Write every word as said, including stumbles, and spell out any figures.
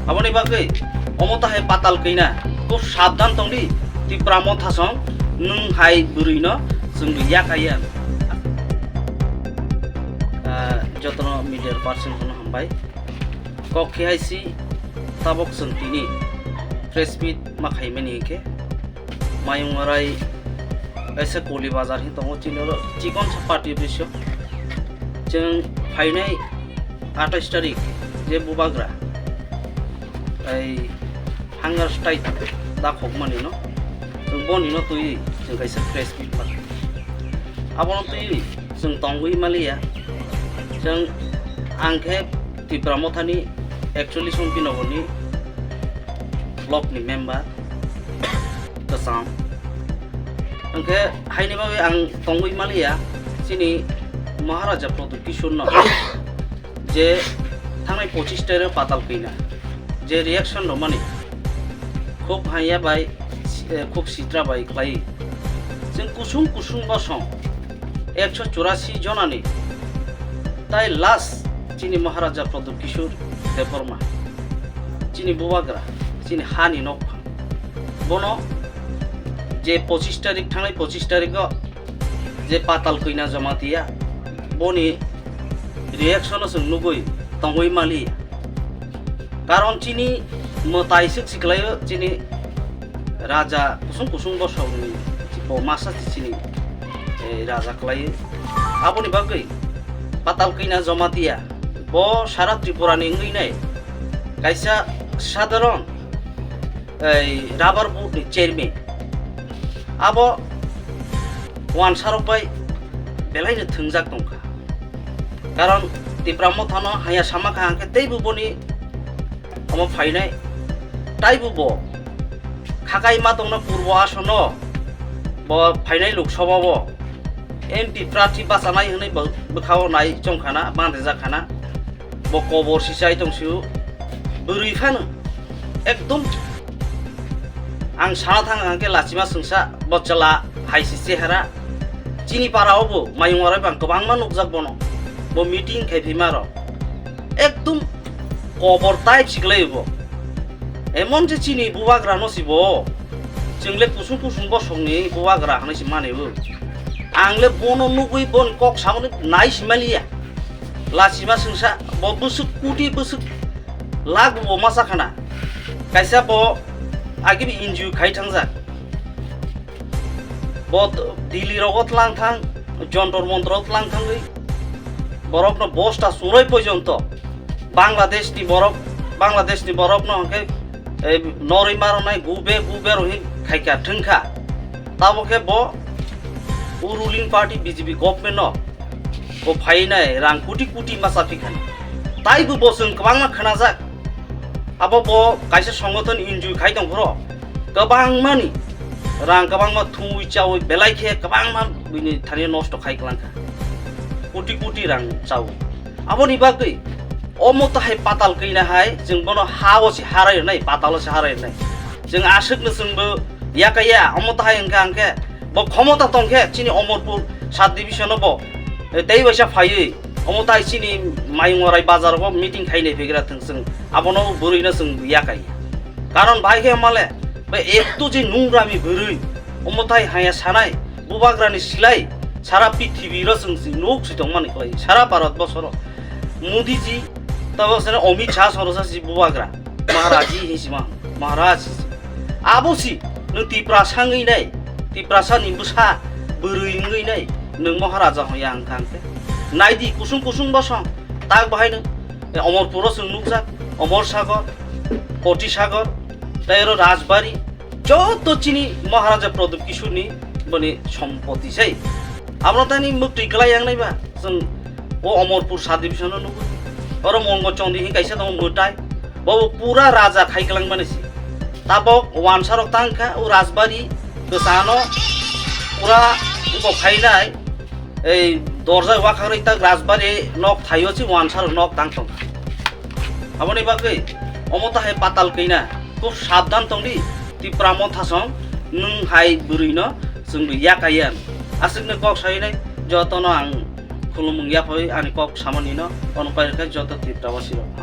Aboni bagwi omo tahai patal kina, khub sabdan tongdi, Tipra Motha song nwng hai bwrwino chwng yakaiya. Ah, jotono media person kono hambai. Kok khe hai si tabok chwng tini press meet ma khaimani hinkhe Mayung Arai kaisa Koli Bazar hin tongo, chini oro chikon sa party office o. Chwng phainai atais tarik je bubagra ai hunger strike dakhokmani no, chwng boni no twi chwng kaisa press meet ma abono twi chwng tongwi maliya. Chwng ang khe Tipra Mothani actually Songpinogorni block ni member. Kwcham. Hwnkhe haini bagwi ang tongwi maliya, chini Maharaja Pradyut Kishore no je thangnai pochis tarik patal kina je reaction rwmani khub haiya bai, eh, khub sitra bai khlai. Chwng kusung kusung bosong ekso churasi jonani tai last chini Maharaja Pradyut Kishore Debbarma, chini bubagra, chini hani nokphang. Bono je pochis tarik, thangnai pochis tarikgo je patal kina Jamatia, boni reaction o chwng nugwi tongwi mali. Karon chini mwtai swk siklaio, chini raja kusung kusung bosongni bo masa chini, eh, raja kwlaio. Aboni bagwi patal kina Jamatia bo sara Tripura ni wngwi nai kaisa sadharon ei rubber board ni chairman. Abo wansarok bai belai no thwngjak tongkha. Karon Tipra Mothano haya sama kha hwnkhe teibo boni omo phainai. Taibo bo khakai ma tongno Purbo Asono bo phainai Lok Sabha o M P prarthi bachanai hwnwi bo bwkhao nai chongkhana, bandajak khana. Bo kobor si chai tong sio. Bwrwi phano ekdom ang sana thang hwnkhe lachima swngsa bo chwla hai si chehara. Chini para o bo Mayung Arai bang kwbangma nukjak bono. Bo meeting khai phima rok. Ekdom kobor type siklai bo. Emon je chini bubagra no si bo. Chwng le kusung kusung bosongni bubagra hwnwi si mani bo. Ang le bono nugwi boni kok samani nai si maliya. Lachima swngsa bo bwswk kuti bwswk lakh bo masa khana. Kaisa bo agi bi N G O khai thangjak. Bo t-, Delhi rogo tlang thang, Jontor Montor o tlang thangwi borokno bosta churoi pojonto Bangladesh ni borok, Bangladesh ni borokno hwnkhe, eh, norwi maronai gube gube rohi khaikha thwngkha. Tabo khe bo o ruling party B J P government no bo phainai rang kuti kuti masa phikhani. Taibo bo chwng kwbangma khnajak. Abo bo kaisa songothon N G O khai tong phuru kwbangmani rang kwbangma thumwi chawi belai khe kwbangma bini thani nosto khai kwlangkha. Kuti kuti rang chawi. Aboni bagwi omo tahai patal kina hai chwng bono ha o se harai rwnai, patal o se harai rwnai. Chwng aswkno chwngbo yakaya omo tahai hwnkha hwnkhe bo khomota tongkhe chini Omorpur sub division o bo, eh, tei waisa phaiwi omo tai chini Mayung Arai bazar o meeting khainai phegra thwng chwng abono bwrwino chwng yakai. Karon bai khe male be ektu je nungrami bwrwi omo tai haya sanai bubagrani silai sara prithibi ro chwng si nuk si tongmani kwlai sara Bharat bosoro Modi ji tabo sene Amit Shah soro sa si bubagra Maharaji hi sima Maharaj. Abo si nwng Tiprasa wngwi nai, Tiprasa ni bwsa bwrwi wngwi nai, nwng Maharaja hwnya wng thang khe. Nai di kusung kusung bosong, tak bahai nwng, eh, Omorpuro chwng nukjak, Omor Sagor, Koti Sagor, tei oro Rajbari, joto chini Maharaja Pradyut Kishore ni boni sompoti sei. Abono tani mwktwi kwlai yang nai ba, chwng o Omorpur sub division o nukgo. Oro Mongo Chondi hin kaisa tongo mwtai. Bo pura raja khai kwlangmani se. Tabok wansarok tang kha, o Rajbari bwsano pura bo khainai, ei dorja wakharwi tak Rajbari nok thaio se wansarok nok tang tong kha. Aboni bagwi omo tahai patal kina, khub sabdan tongdi, Tipra Motha song nwng hai bwrwino chwngno yakaiya. Aswkno kok sainai jotono ang khulumung yaphai ani kok samani no, ono pairwkha joto Tipra basirok.